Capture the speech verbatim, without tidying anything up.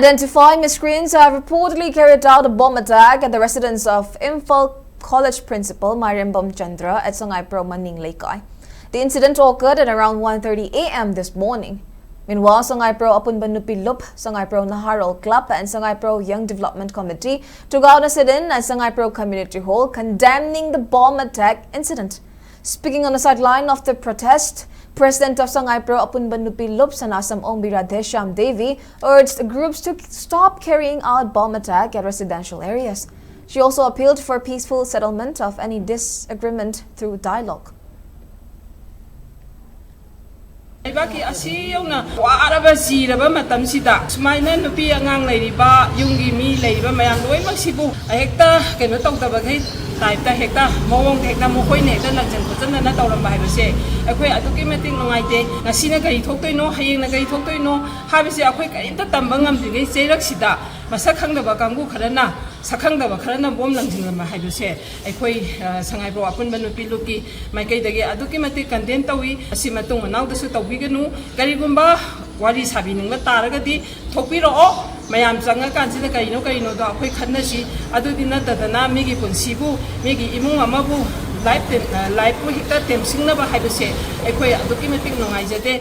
Identified miscreants have reportedly carried out a bomb attack at the residence of Imphal College Principal Mairembam Chandra at Sangaipro Maning Leikai. The incident occurred at around one thirty a m this morning. Meanwhile, Sangaipro Apunba Nupi Lup, Sangaipro Naharol Club, and Sangaipro Young Development Committee took out a sit-in at Sangaipro Community Hall, condemning the bomb attack incident. Speaking on the sideline of the protest, President of Sangaipro Apunba Nupi Lup Sanasam Ongbi Radheshyam Devi urged groups to stop carrying out bomb attack at residential areas. She also appealed for peaceful settlement of any disagreement through dialogue. ꯂꯩꯕꯥꯛꯀꯤ ꯑꯁꯤ ꯌꯧꯅ ꯋꯥꯔꯕ ꯁꯤꯔꯕ ꯃꯇꯝꯁꯤꯗ ꯁꯨꯃꯥꯏꯅ ꯅꯨꯄꯤ ꯑꯉꯥꯡ ꯂꯩꯔꯤꯕ ꯌꯨꯝꯒꯤ ꯃꯤ ꯂꯩꯔꯤꯕ ꯃꯌꯥꯝ ꯂꯣꯏꯅꯃꯛꯁꯤꯕꯨ ꯍꯦꯛꯇ ꯀꯩꯅꯣ ꯇꯧꯗꯕꯈꯩ ꯇꯥꯏꯞꯇ ꯍꯦꯛꯇ ꯃꯑꯣꯡꯗ ꯍꯦꯛꯇ ꯃꯈꯣꯏꯅ ꯍꯦꯛꯇ ꯂꯪꯁꯟ ꯈꯣꯠꯆꯟꯗꯅ ꯇꯧꯔꯝꯕ ꯍꯥꯏꯕꯁꯦ ꯑꯩꯈꯣꯏ ꯑꯗꯨꯛꯀꯤ ꯃꯇꯤꯛ ꯅꯨꯡꯉꯥꯏꯇꯦ꯫ ꯉꯁꯤꯅ ꯀꯔꯤ ꯊꯣꯛꯇꯣꯏꯅꯣ, ꯍꯌꯦꯡꯅ ꯀꯔꯤ ꯊꯣꯛꯇꯣꯏꯅꯣ ꯍꯥꯏꯕꯁꯦ ꯑꯩꯈꯣꯏ ꯀꯔꯤꯝꯇ ꯇꯝꯕ ꯉꯝꯗ꯭ꯔꯤꯉꯩ ꯆꯩꯔꯛꯁꯤꯗ ꯃꯁꯛ ꯈꯪꯗꯕ ꯀꯥꯡꯕꯨ ꯈꯔꯅ, ꯁꯛꯈꯪꯗꯕ ꯈꯔꯅ ꯕꯣꯝ ꯂꯪꯁꯤꯟꯂꯝꯕ ꯍꯥꯏꯕꯁꯦ ꯑꯩꯈꯣꯏ, ꯑ, ꯁꯉꯥꯏꯄ꯭ꯔꯧ ꯑꯄꯨꯟꯕ ꯅꯨꯄꯤ ꯂꯨꯞꯀꯤ ꯃꯥꯏꯀꯩꯗꯒꯤ ꯑꯗꯨꯛꯀꯤ ꯃꯇꯤꯛ ꯀꯟꯗꯦꯝ ꯇꯧꯏ꯫ ꯑꯁꯤ ꯃꯇꯨꯡ ꯃꯅꯥꯎꯗꯁꯨ ꯇꯧꯕꯤꯒꯅꯨ꯫ ꯀꯔꯤꯒꯨꯝꯕ ꯋꯥꯔꯤ ꯁꯥꯕꯤꯅꯤꯡꯕ ꯇꯥꯔꯒꯗꯤ ꯊꯣꯛꯄꯤꯔꯛꯑꯣ꯫ ꯃꯌꯥꯝ ꯆꯪꯉꯀꯥꯟꯁꯤꯗ ꯀꯔꯤꯅꯣ ꯀꯔꯤꯅꯣꯗꯣ ꯑꯩꯈꯣꯏ ꯈꯟꯅꯁꯤ꯫ ꯑꯗꯨꯗꯤ ꯅꯠꯇꯗꯅ ꯃꯤꯒꯤ ꯄꯨꯟꯁꯤꯕꯨ, ꯃꯤꯒꯤ ꯏꯃꯨꯡ ꯑꯃꯕꯨ ꯂꯥꯏꯐ ꯇꯦꯝ-, ꯑ, ꯂꯥꯏꯐꯄꯨ ꯍꯦꯛꯇ ꯇꯦꯝꯁꯤꯡꯅꯕ ꯍꯥꯏꯕꯁꯦ ꯑꯩꯈꯣꯏ ꯑꯗꯨꯛꯀꯤ ꯃꯇꯤꯛ ꯅꯨꯡꯉꯥꯏꯖꯗꯦ꯫